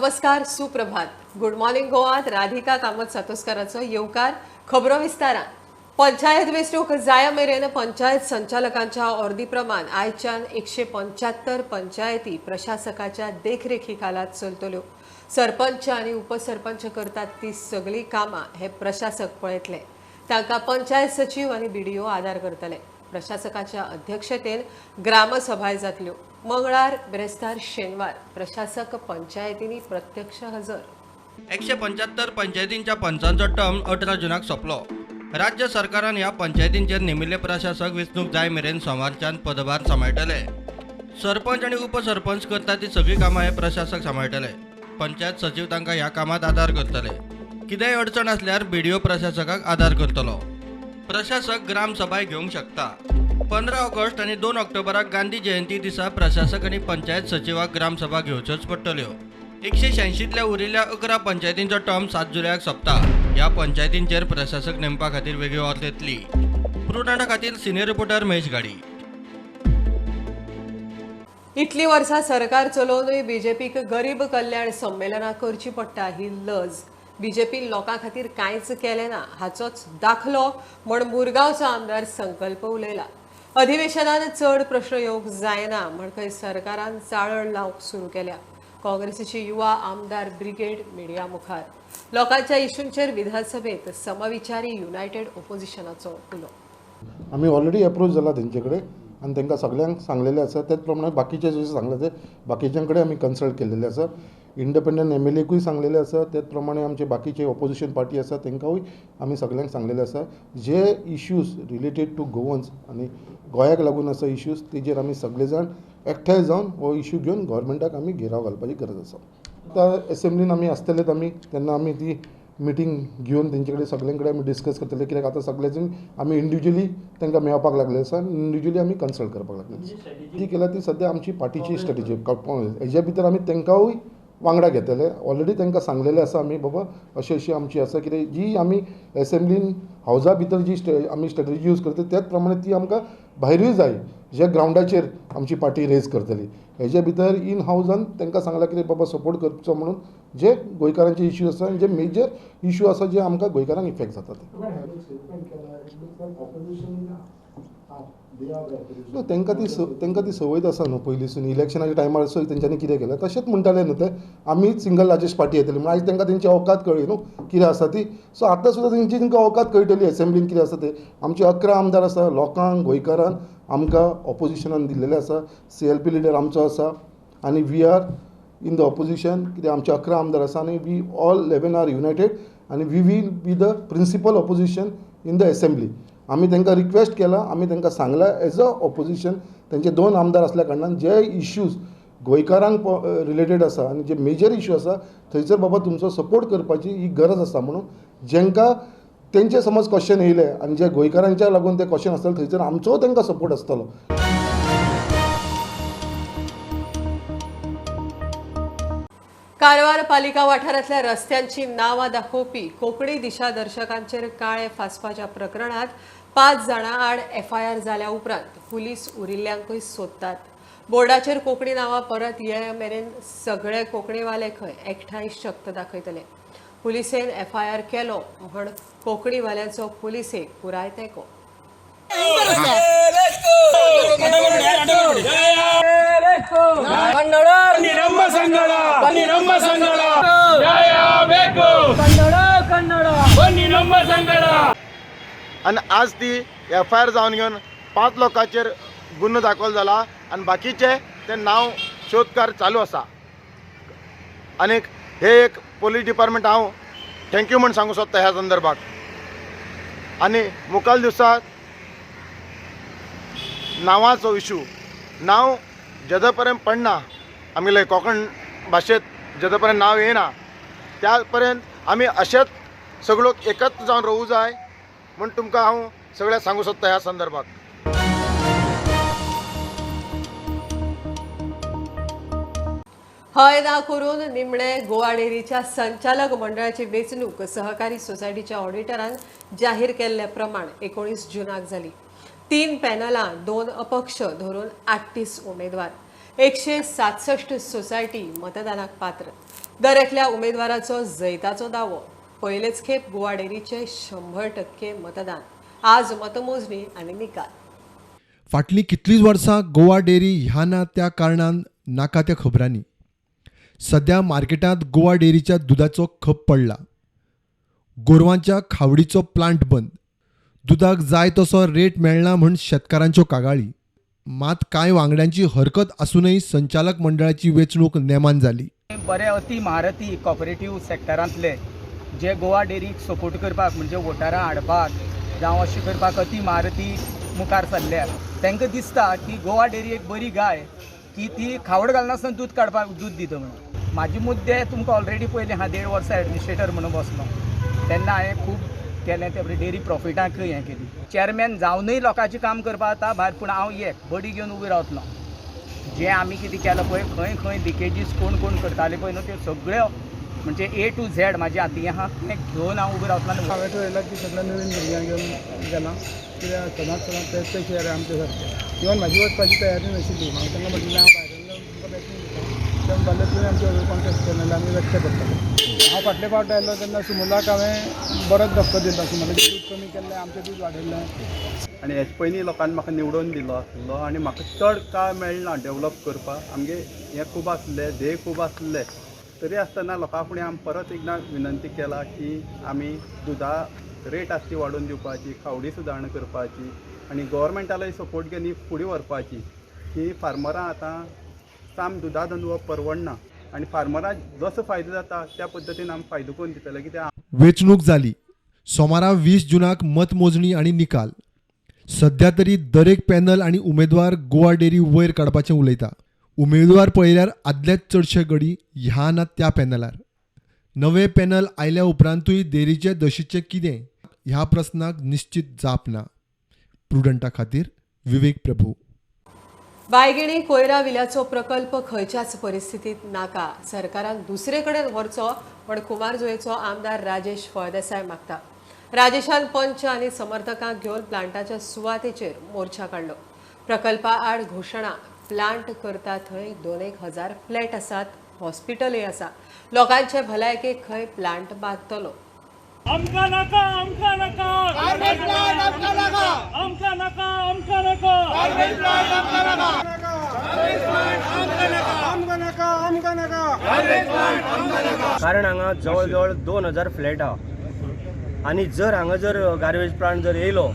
नमस्कार, सुप्रभात. Good morning गोवात Radhika Kamat सातोस्काराचो येवकार. खबरो विस्तारान. पंचायत वेंचणूक जाय मेरेन पंचायत संचालकांच्या ऑर्दी प्रमाण आयच्यान 175 पंचायती प्रशासकाच्या देखरेखी खाला चलतल्यो. सरपंच आनी उपसरपंच करतात ती सगळीं कामां हे प्रशासक पळयतले. तांकां पंचायत सचीव आनी बीडीओ आदार करतले. प्रशासकाच्या अध्यक्षतेन ग्रामसभाय जातल्यो. मंगळार, ब्रेस्तार, शेनवार प्रशासक पंचायतींनी प्रत्यक्ष हजर. 175 पंचायतींच्या पंचांचो टर्म 18 जूनाक सोंपलो. राज्य सरकारान ह्या पंचायतींचेर नेमिल्ले प्रशासक वेंचणूक जाय मेरेन सोमारच्यान पदभार सांबाळटले. सरपंच आनी उपसरपंच करता ती सगळीं कामां हे प्रशासक सांबाळटले. पंचायत सचीव तांकां ह्या कामांत आदार करतले. कितेंय अडचण आसल्यार बीडीओ प्रशासकाक आदार करतलो. प्रशासक ग्रामसभाय घेवंक शकता. 15 ऑगस्ट आनी 2 ऑक्टोबराक गांधी जयंती दिसा प्रशासक आनी पंचायत सचिवाक ग्रामसभा घेवच्योच पडटल्यो. 186तल्या उरिल्ल्या 11 पंचायतींचो टर्म 7 जुलयाक सोंपता. ह्या पंचायतींचेर प्रशासक नेमपा खातीर वेगळी ऑर्द येतली. प्रुडंटा खातीर सिनियर रिपोर्टर महेश गाडी. इतली वर्सां सरकार चलोवनूय बीजेपीक गरीब कल्याण संमेलनां करची पडटा ही लज. बीजेपीन लोकां खातीर कांयच केलें ना हाचोच दाखलो म्हण मुरगांवचो आमदार संकल्प उलयला. अधिवेशनान चड प्रश्न येवंक जायना म्हण खंय सरकारान चाळण लावंक सुरू केल्या. काँग्रेसीची युवा आमदार ब्रिगेड मिडिया मुखार. लोकांच्या इशूंचेर विधानसभेत समविचारी युनायटेड ओपोजिशनाचो उलो. आमी ऑलरेडी अप्रोच जाला तेंचे कडेन आनी तांकां सगल्यांक सांगलेलें आसा. तेच प्रमाणे बाकीचे जे सांगले ते बाकीच्यां कडेन आमी कन्सल्ट केल्लेले आसा. इंडिपेंडंट एमएलएकूय सांगलेले आसा. तेच प्रमाणे आमचे बाकीचे ऑपोजिशन पार्टी आसा तांकांय आमी सगल्यांक सांगलेले आसा. जे इश्यूज रिलेटेड टू गोवन्स आनी गोंयाक लागून आसा इश्यूज तेजेर आमी सगळे जाण एकठांय जावन हो इश्यू घेवन गव्हर्मेंटाक आमी घेराव घालपाची गरज आसा. आतां एसेंब्लीन आमी आसतलेच आमी तेन्ना आमी ती मिटींग घेवन तेंचे कडेन सगल्यां कडेन आमी डिस्कस करतले. कित्याक आतां सगळे जाण आमी इंडिविज्युअली तांकां मेळपाक लागले आसा आनी इंडिविज्युअली आमी कन्सल्ट करपाक लागले आसा. ती केल्या ती सद्या आमची पार्टीची स्ट्रेटजी. हेज्या भितर आमी तांकांय वांगडा घेतले. ऑलरेडी तांकां सांगलेलें आसा आमी बाबा अशी अशी आमची आसा. कित्याक जी आमी एसेंब्लीन हावजा भितर जी आमी स्ट्रेटजी यूज करता त्याच प्रमाणे ती आमकां भायरूय जाय जे ग्रावंडाचेर आमची पार्टी रेज करतली. हेजे भितर इन हावजान तांकां सांगलां कितें बाबा सपोर्ट करचो म्हणून जे गोंयकारांचे इश्यू आसा आनी जे मेजर इश्यू आसा जे आमकां गोंयकारांक इफेक्ट जाता ते. न्हू तांकां ती संवयच आसा न्हू पयलींसून. इलेक्शनाच्या टायमार तेंच्यांनी कितें केलें तशेंच म्हणटाले न्हू ते आमी सिंगल लार्जस्ट पार्टी येतली म्हणून. आयज तांकां तेंची अवकात कळ्ळी न्हू कितें आसा ती. सो आतां सुद्दां तेंची तांकां अवकात कळटली एसेंब्लीन कितें आसा ते. आमचे 11 आमदार आसा. लोकांक गोंयकारान आमकां ऑपोजिशनान दिल्लेले आसा. CLP leader आमचो आसा आनी we are in the opposition. कित्याक आमचे 11 आमदार आसा आनी we all 11 are united आनी we will be the principal opposition in the assembly. आमी तांकां रिक्वेस्ट केला, आमी तांकां सांगलां एज अ ऑपोजिशन तेंचे 2 आमदार आसल्या कारणान जे इश्यूज गोंयकारांक रिलेटेड आसा आनी जे मेजर इश्यू आसा थंयसर बाबा तुमचो सपोर्ट करपाची ही गरज आसा म्हणून जेंकां तेंचे समज क्वेश्चन येयले आनी जे गोंयकारांच्या लागून ते क्वेश्चन आसतले थंयसर आमचो तांकां सपोर्ट आसतलो. कारवार पालिका वाठारांतल्या रस्त्यांची नांवां दाखोवपी कोंकणी दिशादर्शकांचेर काळे फासपाच्या प्रकरणात 5 जाणां आड एफआयआर जाल्या उपरांत पुलीस उरिल्ल्यांकूय सोदतात. बोर्डाचेर कोंकणी नांवां परत ये मेरेन सगळे कोंकणीवाले खंय एकठांय शक्त दाखयतले. पुलिसेन एफआयआर केलो म्हण कोंकणीवाल्यांचो पुलिसेक पुराय तेंको. आनी आज ती एफआयआर जावन घेवन 5 लोकांचेर गुन्हो दाखल जाला आनी बाकीचे ते नांव शोधकार चालू आसा. आनीक हे एक पोलीस डिपार्टमेंट हांव thank you म्हूण सांगूंक सोदता ह्या संदर्भात. आनी मुखाल दिवसाक नांवाचो इशू, नांव जेदो पर्यंत पडना आमगेले कोंकण भाशेंत जेदो पर्यंत नांव येना त्या पर्यंत आमी अशेंच सगळो एकत्र जावन रावूं जाय म्हूण तुमकां हांव सगळ्यांक सांगूंक सोदता ह्या संदर्भात. हय ना करून निमणे गोवा डेअरीच्या संचालक मंडळाची वेंचणूक सहकारी सोसायटीच्या ऑडिटरान जाहीर केल्ल्या प्रमाण 19 जूनाक जाली. 3 पॅनलां, 2 अपक्ष धरून 38 उमेदवार, 167 सोसायटी मतदानाक पात्र. दर एकल्या उमेदवाराचो जैताचो दावो. पयलेच खेप गोवा डेअरीचे 100% मतदान. आज मतमोजणी आनी निकाल. फाटलीं कितलींच वर्सां गोवा डेअरी ह्या ना त्या कारणान नाका त्या खबरांनी. सध्या मार्केटांत गोवा डेअरीच्या दुदाचो खप पडला. गोरवांच्या खावडीचो प्लांट बंद, दुदाक जाय तसो रेट मेळना म्हूण शेतकारांच्यो कागाळी. मात कांय वांगड्यांची हरकत आसूनय संचालक मंडळाची वेंचणूक नेमान जाली. बरे अति महारथी कॉपरेटीव सेक्टरांतले जे गोवा डेअरीक सपोर्ट करपाक म्हणजे वोटरां हाडपाक जावं अशें करपाक अति महारथी मुखार सरल्या. तांकां दिसता की गोवा डेअरी एक बरी गाय की ती खावड घालनासतना दूद काडपाक दूद दिता म्हणून. म्हाजे मुद्दे तुमकां ऑलरेडी पयलीं हांव 1.5 वर्सां एडमिनिस्ट्रेटर म्हणून बसलो तेन्ना हांवें खूब केलें ते डेअरी प्रॉफिटाक हें केली. चेअरमॅन जावनूय लोकांचें काम करपाक जाता भायर, पूण हांव एक बडी घेवन उबी रावतलो. जें आमी कितें केलां पळय, खंय खंय लिकेजीस कोण कोण करताले पळय न्हू त्यो सगळ्यो म्हणजे ए टू झेड म्हाजी हाती आहा तें घेवन हांव उबो रावतलो. हांवें ठरयलां की सगळ्या नवीन भुरग्यांक घेवन गेलां कित्याक सदांच सदांच तेच ते शेअर आमचे सारके. इवन म्हाजी वचपाची तयारी नाशिल्ली. हांवें तांकां म्हटलें हांव भायर तुमकां बॅकिंग दिता. ते म्हणटाले तुवें आमचे बरोबर कॉन्टेस्ट केलें जाल्यार आमी वचचें पडटलें. हांव फाटले फावट आयलो तेन्ना सुमुलाक हांवें बरोच धक्को दिलो. सुमुलाचें दूद कमी केल्लें, आमचें दूद वाडयल्लें. आनी हेच पयलीं लोकांनी म्हाका निवडून दिलो आसलो आनी म्हाका चड काळ मेळना डेवलप करपाक. आमगे हें खूब आसलें, ध्येय खूब आसलें, तरी आसतना लोकां फुडें आमी परत एकदां विनंती केला की आमी दुदा रेट आसली वाडोवन दिवपाची, खावडी सुदारणा करपाची आनी गव्हर्मेंटालोय सपोर्ट घेवन ही फुडें व्हरपाची की फार्मरां आतां साम दुदा धंदो परवडना आनी फार्मराक जसो फायदो जाता त्या पद्दतीन आमी फायदो करून दितले. कित्याक वेंचणूक जाली. सोमारा 20 जुनाक मतमोजणी आनी निकाल. सध्या तरी दरेक पॅनल आनी उमेदवार गोवा डेअरी वयर काडपाचें उलयता. उमेदवार पळयल्यार आदलेच चडशे गडी ह्या ना त्या पॅनलार. नवे पॅनल आयल्या उपरांतूय डेअरीचे दशेचें कितें ह्या प्रस्नाक निश्चित जाप ना. प्रुडंटा खातीर विवेक प्रभू. बायगिणी कोयरा विल्याचो प्रकल्प खंयच्याच परिस्थितीत नाका, सरकारान दुसरे कडेन व्हरचो म्हण कुमारजुवेचो आमदार राजेश फळदेसाय मागता. राजेशान पंच आनी समर्थकांक घेवन प्लांटाच्या सुवातेचेर मोर्चा काडलो. प्रकल्पा आड घोशणा. प्लांट करता थंय 2,000 फ्लॅट आसात, हॉस्पिटलय आसा. लोकांचे भलायकेक खंय प्लांट बांदतलो. आमकां नाका, आमकां नाका, आमकां नाका, आमकां नाका, आमकां नाका, आमकां नाका, आमकां नाका. कारण हांगा जवळ जवळ 2000 फ्लॅट आहा आनी जर हांगा जर गार्बेज प्लांट जर येयलो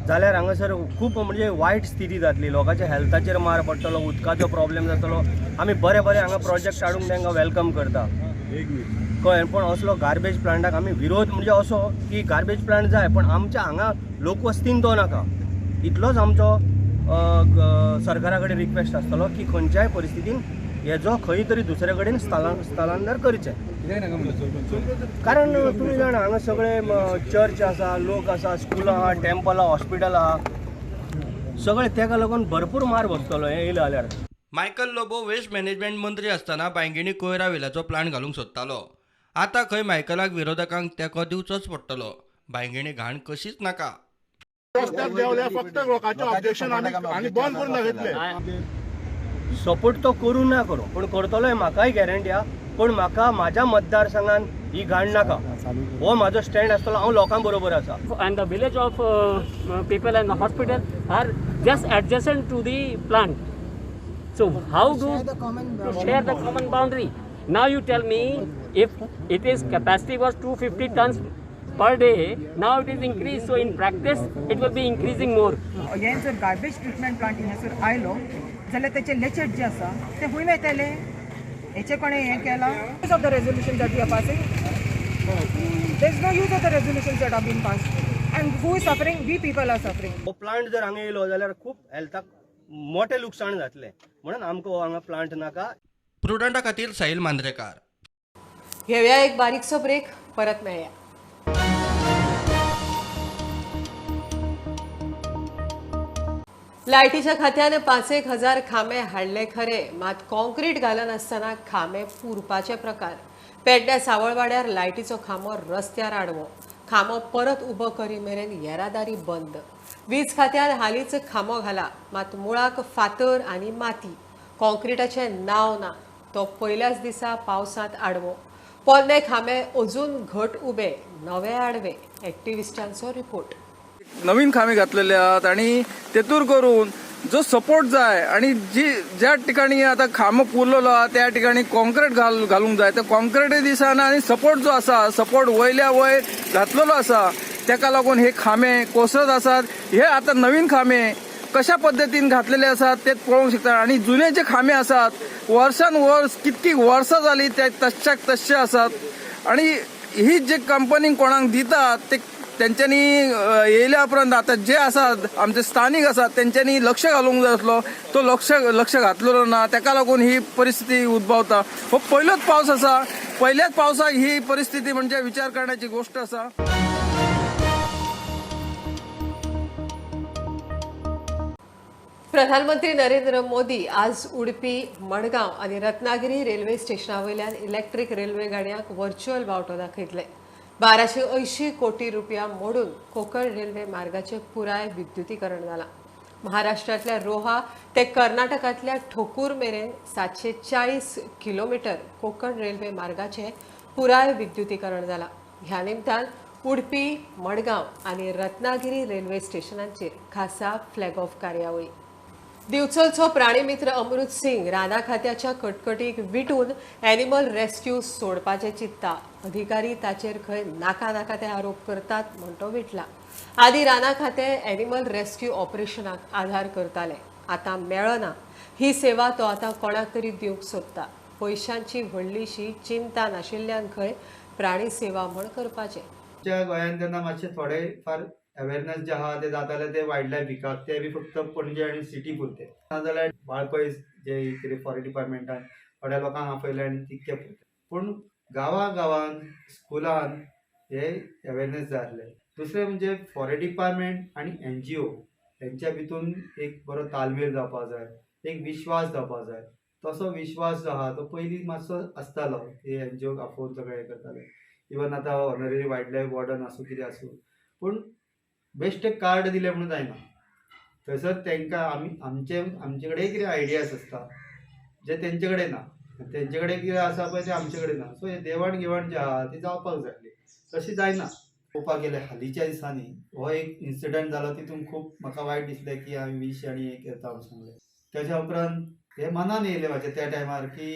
जाल्यार हांगासर खूब म्हणजे वायट स्थिती जातली. लोकांच्या हेल्थाचेर मार पडटलो, उदकाचो प्रॉब्लेम जातलो. आमी बरे बरे हांगा प्रोजेक्ट हाडूंक तांकां welcome करता, कळ्ळें? पूण असलो गार्बेज प्लांटाक आमी विरोध म्हणजे असो की गार्बेज प्लांट जाय पण आमच्या हांगा लोकवस्तीन तो नाका. इतलोच आमचो सरकारा कडेन रिक्वेस्ट आसतलो की खंयच्याय परिस्थितीन हेजो खंय तरी दुसरे कडेन स्थलांतर करचें. कारण तुमी जाणा हांगा सगळे चर्च आसा, लोक आसा, स्कूल आहा, टेम्पल आहा, हॉस्पिटल आहा, सगळे तेका लागून भरपूर मार बसतलो हें येयलें जाल्यार. मायकल लोबो वेस्ट मॅनेजमेंट मंत्री आसतना बायगिणी कोयरा विल्याचो प्लांट घालूंक सोदतालो. आतां खंय मायकलाक विरोधकांक तेंको दिवचोच पडटलो. बायगिणी घाण कशीच नाका. रस्त्यार देंवले फक्त लोकांचें ऑब्जेक्शन आनी बंद करून दाखयतले. सपोर्ट तो करूं ना करूं पूण करतलोय म्हाकाय गॅरंटी आहा. पूण म्हाका म्हाज्या मतदारसंघान ही घाण नाका, हो म्हाजो स्टँड आसतलो. हांव लोकां बरोबर आसा. And the village of people and the hospital are just adjacent to the plant. So how do to share the common boundary? Now you tell me, if it is capacity was 250 tons per day, now it is increased. So in practice, it will be increasing more. हें जर garbage treatment plant हिंगासर आयलो जाल्यार तेचे लेचेट जे आसा ते खंय वयतले? हेचे कोणें हें केलां? Use of the resolution that we are passing, there is no use of the resolution that are been passed. And who is suffering? We people are suffering. हो प्लांट जर हांगा येयलो जाल्यार खूब हेल्थाक मोठें लुकसाण जातलें, म्हणून आमकां हो हांगा प्लांट नाका. प्रुडंटा खातीर साहिल मांद्रेकार. घेवया एक बारीकसो ब्रेक, परत मेळया. लायटीच्या खात्यान 5,000 खांबे हाडले खरे, मात कॉन्क्रीट घालनासतना खांबे पुरपाचे प्रकार. पेडण्या सावळवाड्यार लायटीचो खांबो रस्त्यार आडवो. खांबो परत उबो करी मेरेन येरादारी बंद. वीज खात्यान हालींच खांबो घाला, मात मुळाक फातर आनी माती, कॉन्क्रिटाचें नांव ना. तो पयल्याच दिसा पावसांत आडवो. पोन्ने खांबे अजून घट उबे, नवे आडवे. ॲक्टिव्हिस्टांचो रिपोर्ट. नवीन खांबे घातलेले आहात आणि तेतूर करून जो सपोर्ट जाय आणि जी ज्या ठिकाणी आता खांबो पुरलेलो आहा त्या ठिकाणी कॉन्क्रीट घालूंक जाय, ते कॉन्क्रीटय दिसना आनी सपोर्ट जो आसा सपोर्ट वयल्या वयर घातलेलो आसा तेका लागून हे खांबे कोसळत आसात. हे आता नवीन खांबे कशा पद्दतीन घातलेले आसात ते पळोवंक शकता आनी जुने जे खांबे आसात वर्सान वर्स कितकी वर्सां जाली ते तश्श्याक तश्शे आसात आनी ही जे कंपनी कोणाक दितात ते तेंच्यांनी येयल्या उपरांत आतां जे आसात आमचे स्थानीक आसात तेंच्यांनी लक्ष घालूंक जाय आसलो, तो लक्ष घातलेलो ना, तेका लागून ही परिस्थिती उद्भवता. हो पयलोच पावस आसा, पयल्याच पावसाक ही परिस्थिती म्हणजे विचार करण्याची गोष्ट आसा. प्रधानमंत्री नरेंद्र मोदी आज उडपी, मडगांव आनी रत्नागिरी रेल्वे स्टेशना वयल्यान इलेक्ट्रीक रेल्वे गाडयांक व्हर्च्युअल बावटो दाखयतले. 1280 कोटी रुपया मोडून कोकण रेल्वे मार्गाचे पुराय विद्युतीकरण जालां. महाराष्ट्रांतल्या रोहा ते कर्नाटकांतल्या ठोकूर मेरेन 740 किलोमिटर कोकण रेल्वे मार्गाचे पुराय विद्युतीकरण जालां. ह्या निमतान उडपी, मडगांव आनी रत्नागिरी रेल्वे स्टेशनांचेर खासा फ्लॅग ऑफ कार्यावळी. दिवचलचो प्राणीमित्र अमृत सिंग राना खात्याच्या कटकटीक विटून एनिमल रेस्क्यू सोडपाचें चिंतता. अधिकारी ताचेर खंय नाका नाका ते आरोप करतात म्हण तो विटला. आदी राना खातें एनिमल रेस्क्यू ऑपरेशनाक आधार करताले, आतां मेळना ही सेवा तो आतां कोणाक तरी दिवंक सोदता. पयशांची व्हडलीशी चिंता नाशिल्ल्यान खंय प्राणी सेवा म्हण करपाचें. गोंयांत जेन्ना मातशे थोडे फार अवेरनेस जे आहा ते जाताले ते वायल्ड लायफ विकाक, ते बी फक्त पणजे आनी सिटी पुरते, नाजाल्यार वाळपय जे कितें फॉरेस्ट डिपार्टमेंटान थोड्या लोकांक आपयले आनी तितके पुरते. पूण गांवा गांवान स्कुलान हे अवेरनेस जाय आसले. दुसरें म्हणजे फॉरेस्ट डिपार्टमेंट आनी NGO हेंच्या भितून एक बरो तालमेल जावपाक जाय, एक विश्वास जावपाक जाय. तसो विश्वास जो आहा तो पयलीं मातसो आसतालो की NGOक आपोवन सगळें हें करताले. इवन आतां ऑनररी वायल्ड लायफ वॉर्डन आसूं कितें आसूं, पूण बेश्टे कार्ड दिलें म्हणून जायना. थंयसर तांकां आमी आमचे आमचे कडेन कितें आयडियाज आसता जे तेंचे कडेन ना, तेंचे कडेन कितें आसा पळय तें आमचे कडेन ना. सो हे देवाण घेवाण जे आहा ती जावपाक जाय, तशी जायना. पळोवपाक गेल्यार हालींच्या दिसांनी हो एक इन्सिडंट जालो, तितून खूब म्हाका वायट दिसलें की हांवें विश आनी हें करता म्हणून सांगलें. तेज्या उपरांत हें मनान येयलें म्हाज्या त्या टायमार की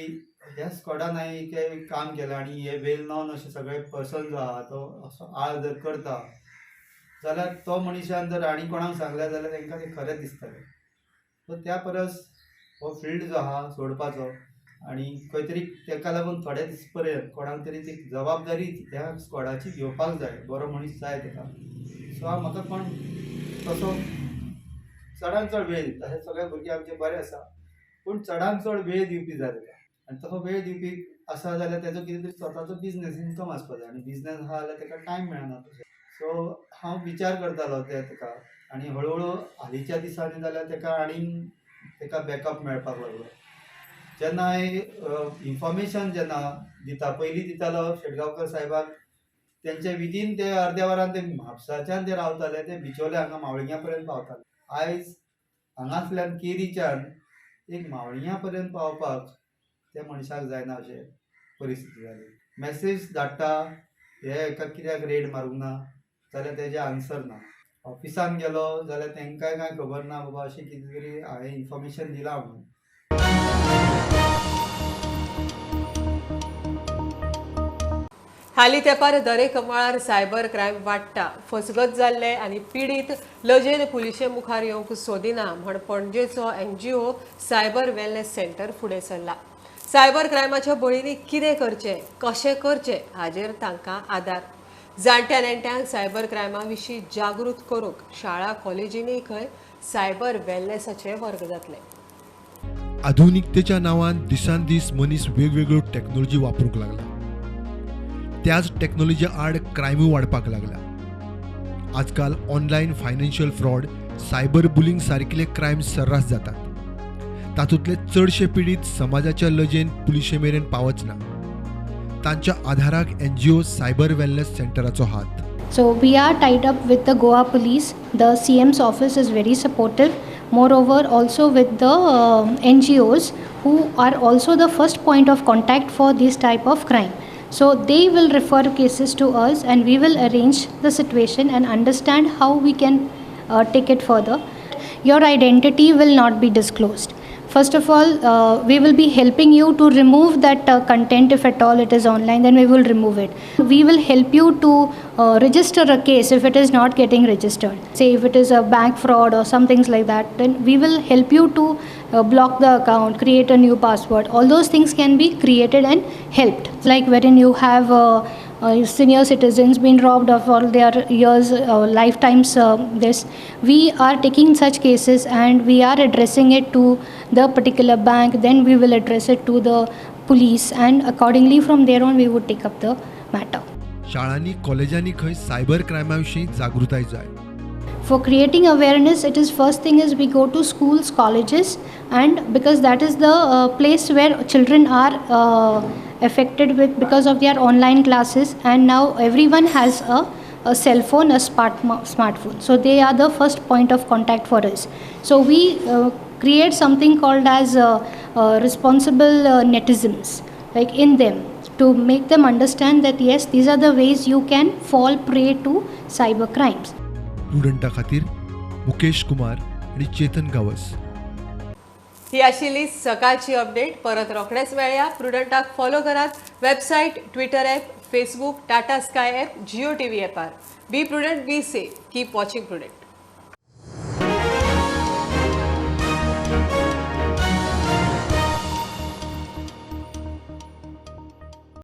ह्या स्कॉडान हांवें काम केलें आनी हे वेल नॉन अशे सगळे पर्सन जो आहा तो असो आळ जर करता जाल्यार तो मनशान जर आनी कोणाक सांगलें जाल्यार तांकां तें खरें दिसतलें. सो त्या परस हो फिल्ड जो आहा सोडपाचो आनी खंय तरी ताका लागून थोडे दीस पर्यंत कोणाक तरी ती जबाबदारी ह्या स्कॉडाची घेवपाक जाय, बरो मनीस जाय ताका. सो म्हाका कोण तसो चडान चड वेळ दिता. हे सगळे भुरगे आमचे बरे आसा, पूण चडान चड वेळ दिवपी जाय ताका. आनी तसो वेळ दिवपी आसा जाल्यार ताजो कितें तरी स्वताचो बिजनेस इनकम आसपाक जाय आनी बिजनेस आहा जाल्यार ताका टायम मेळना तशें. सो हांव विचार करतालो ते ताका आनी हळुहळू हालींच्या दिसांनी जाल्यार ताका आनीक ताका बॅकअप मेळपाक लागलो. जेन्ना हांवें इन्फॉर्मेशन जेन्ना दिता, पयलीं दितालो शेटगांवकर साहेबाक, तेंच्या विदीन ते अर्द्या वरान ते म्हापसाच्यान ते रावताले, ते बिचोले हांगा मावळिंगा पर्यंत पावताले. आयज हांगासल्यान केरीच्यान एक मावळिंगा पर्यंत पावपाक त्या मनशाक जायना अशें परिस्थिती जाली. मॅसेज धाडटा हे हेका कित्याक रेड मारूंक ना जाल्यार तेजें आन्सर ना. ऑफिसान गेलो जाल्यार तांकांय कांय खबर ना बाबा अशें कितें तरी हांवें इन्फॉर्मेशन दिलां म्हणून. हालीं तेंपार दरेक मळार सायबर क्रायम वाडटा. फसगत जाल्ले आनी पिडीत लजेन पुलिशे मुखार येवंक सोदिना म्हण पणजेचो NGO cyber wellness centre फुडें सरला. सायबर क्रायमाच्या बळींनी कितें करचें, कशें करचें हाजेर तांकां आदार. जाणट्या नेणट्यांक सायबर क्रायमा विशीं जागृत करूंक शाळा कॉलेजींनी खंय सायबर वेलनेसाचे वर्ग जातले. आधुनिकतेच्या नांवान दिसान दीस मनीस वेगवेगळ्यो टॅक्नोलॉजी वापरूंक लागला. त्याच टॅक्नोलॉजी आड क्रायमूय वाडपाक लागला. आजकाल online financial fraud, cyber bullying सारकिले क्रायम सर्रास जातात. तातूंतले चडशे पिडीत समाजाच्या लजेन पुलिशे मेरेन पावच ना. तांच्या आधाराक NGO cyber wellness सेंटराचो हात. So we are tied up with the Goa police. The CM's office is very supportive. Moreover, also with the NGOs who are also the first point of contact for this type of crime. So they will refer cases to us and we will arrange the situation and understand how we can take it further. Your identity will not be disclosed. First of all, we will be helping you to remove that content. If at all it is online, then we will remove it. We will help you to register a case if it is not getting registered. Say if it is a bank fraud or some things like that, then we will help you to block the account, create a new password. All those things can be created and helped. Like wherein you have senior citizens been robbed of all their years, lifetimes, this. We are taking such cases and we are addressing it to the particular bank, then we will address it to the police, and accordingly from there on we would take up the matter. शाळांनी कॉलेजांनी खंय cyber क्रायमा विशीं जागृताय जाय. For creating awareness, it is first thing is we go to schools, colleges, and because that is the place where children are affected with because of their online classes, and now everyone has a cell phone, a smartphone. So they are the first point of contact for us. So we create something called as responsible netizens, like in them, to make them understand that yes, these are the ways you can fall prey to cyber crimes. प्रुडंटा खातीर मुकेश कुमार आनी चेतन गावस. ही आशिल्ली सकाळची update. परत रोखडेच मेळया. प्रुडंटाक follow करात website, Twitter app, Facebook, Tata Sky app, Jio TV ॲपार. Be prudent, be safe, keep watching Prudent.